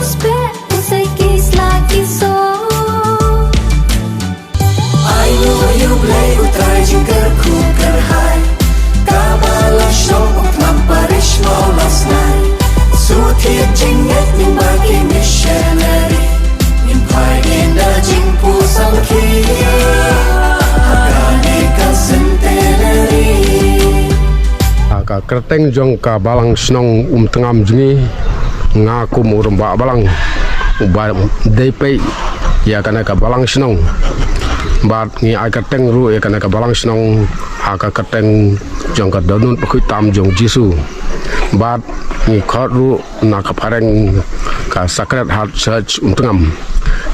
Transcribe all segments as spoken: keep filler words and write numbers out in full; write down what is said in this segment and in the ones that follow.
Speh u sei ki sla ki so. Ai lu yu blei u trai jingkyrkhu kyrhai. Ka balang shnong u tnam parish mau las nai. Su thied jingngeit ning ba ki missionary. Ning phai din da jingpu samrkhie. Ha kane ka centenary. Ha ka kyrteng jong ka balang shnong Umtngam jong ngi, nga kum u rangbah balang uba dei peit ïa kane ka balang shnong. Bad ngi ai kyrteng ruh ïa kane ka balang shnong ha ka kyrteng jong ka dohnud bakhuid tam jong Jisu. Bad ngi khot ruh na ka phareng ka Sacred Heart Church Umtngam.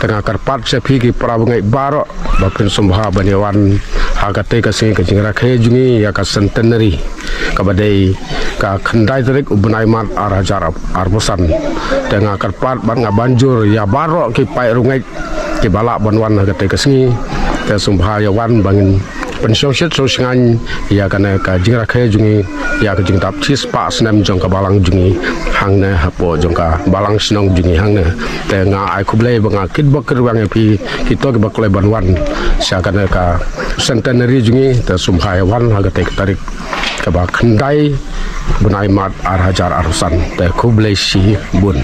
Te nga kyrpad sha phi ki para bangeit baroh ba phin sngewbha ban ïa wan ha katei ka sngi ka jingrakhe jong ngi ïa ka centenary, kaba dei ka khyndai tarik u bnai Mart ar hajar arphew san. Te nga kyrpad bad nga ban jur ïa baroh ki paid riewngeit kiba lah ban wan ha katei ka sngi. Te sngewbha ïa wan ba ngin pynshongshit shongshngaiñ ïa kane ka jingrakhe jong ngi, ïa ka jingdap shispah snem jong ka balang jong ngi hangne hapoh jong ka balang shnong jong ngi hangne. Te nga ai khublei bad nga kitbok kitrwiang ïa phi kito kiba khlei ban wan sha kane ka centenary jong ngi. Te sngewbha ïa wan ha katei ka tarik kaba khyndai bnai Mart ar hajar arphew san. Te khublei shibun.